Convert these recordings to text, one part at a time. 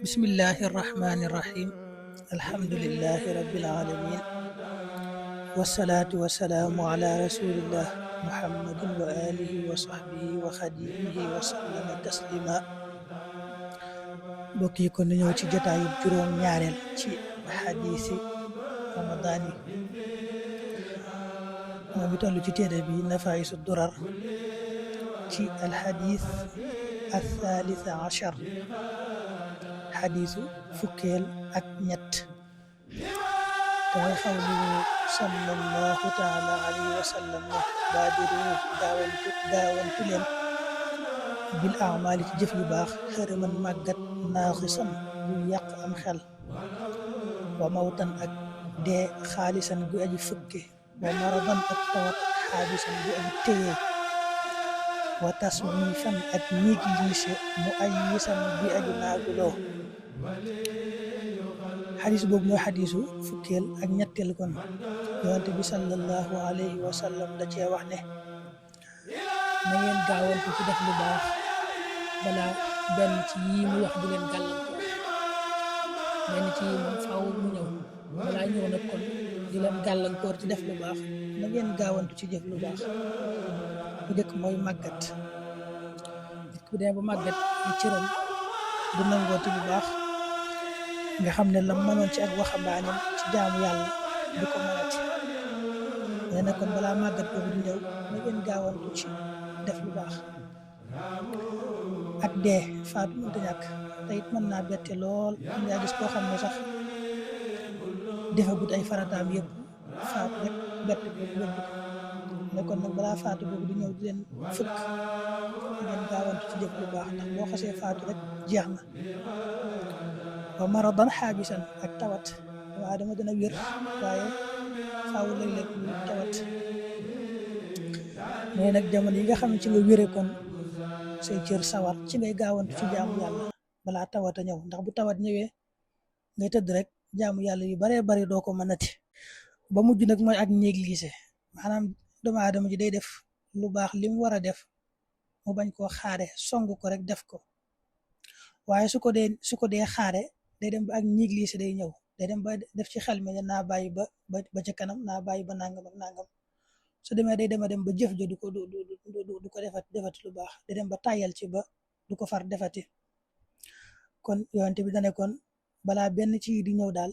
Bismillahi rahmani rahim. Alhamdulillahi rabbil alamin. Wassalatu wassalamu ala rasulillah Muhammadin wa alihi wa sahbihi wa khadimihi wa sallama taslima. Mbokk yi kon ñëw ci jotaayub juróom ñaareel ci xadiisi Ramadan yi. moo ngi toll ci téere bi Nafaa'isu Durar ci alxadis althalita achar, xadisu fukkeel ak ñett, te mooy xawluhu sallallahu taala alayhi wa sallam ne baadiru gaawantu leen bil amaali ci jëf yu baax xërëman màggat naaxisan buy yàq am xel, wa mawtan ak dee xaalisan bu aji fëkke, wa maradan ak tawat xaabisan bu aji téye, wa taswifan ak négligé mu ayisan bi aju naaguloo. xadis boobu mooy xadisu fukkeel ak ñetteel kon. yonent bi sallallahu alayhi wa sallam da cee wax ne na ngeen gaawantu ci def lu baax balaa benn ci yii mu wax di leen gàllankoor. benn ci yii moom faaw mu ñëw balaa ñëw nag kon di leen gàllankoor ci def lu baax na ngeen gaawantu ci jëf lu baax. bu njëkk mooy màggat. nit ku dee ba màggat ay cëram du nangooti bu baax, nga xam ne la mënoon ci ak waxambaaneem ci jaamu yàlla du ko mënati. nee na kon balaa màggat boobu di ñëw na ngeen gaawantu ci def lu baax. ak dee faatu mënta ñàkk, te it mën naa bette lool. am ngaa gis koo xam ne sax defagut ay farataam yëpp faatu rek bett ko yóbbu ko. ne kon nag balaa faatu boobu di ñëw di leen fëkk ngeen gaawantu ci jëf lu baax, ndax boo xasee faatu rek jeex na. wa maradan xaabisan ak tawat, waa dama dana wér waaye faaw léeg-léeg ñu tawat. mais nag jamono yi nga xam ne ci nga wére kon say cër sawar ci ngay gaawantu ci jaamu yàlla balaa tawat a ñëw, ndax bu tawat ñëwee ngay tëdd rek jaamu yàlla yu baree bari doo ko mënati. ba mujj nag mooy ak négligé, maanaam doomu aadama ji day def lu baax li mu war a def mu bañ koo xaare song ko rek def ko, waaye su ko dee xaare day dem ba ak négligé day ñëw. day dem ba def ci xel mi ne naa bàyyi ba ca kanam, naa bàyyi ba nangam ak nangam. su demee day dem ba jëf ja du ko defati lu baax, day dem ba tàyyal ci ba du ko far defati. kon yonent bi dane kon balaa benn ci di ñëw daal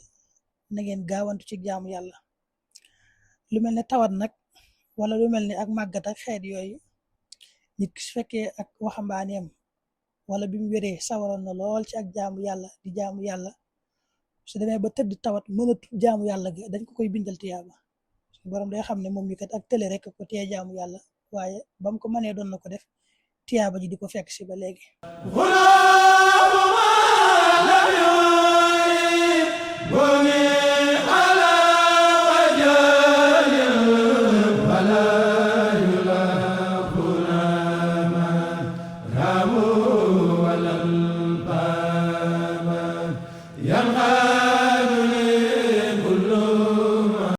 na ngeen gaawantu ci jaamu yàlla. lu mel ne tawat nag wala lu mel ni ak màggat ak xeet yooyu, nit ki su fekkee ak waxambaaneem wala bi mu wéree sawaroon na lool ci ak jaamu yàlla di jaamu yàlla, su demee ba tëdd tawat mënatu jaamu yàlla ga dañ ko koy bindal tiyaaba. su borom day xam ne moom mi kat ak tële rek ko tee jaamu yàlla, waaye bam ko mënee doon na ko def, tiyaaba ji di ko fekk si ba léegi.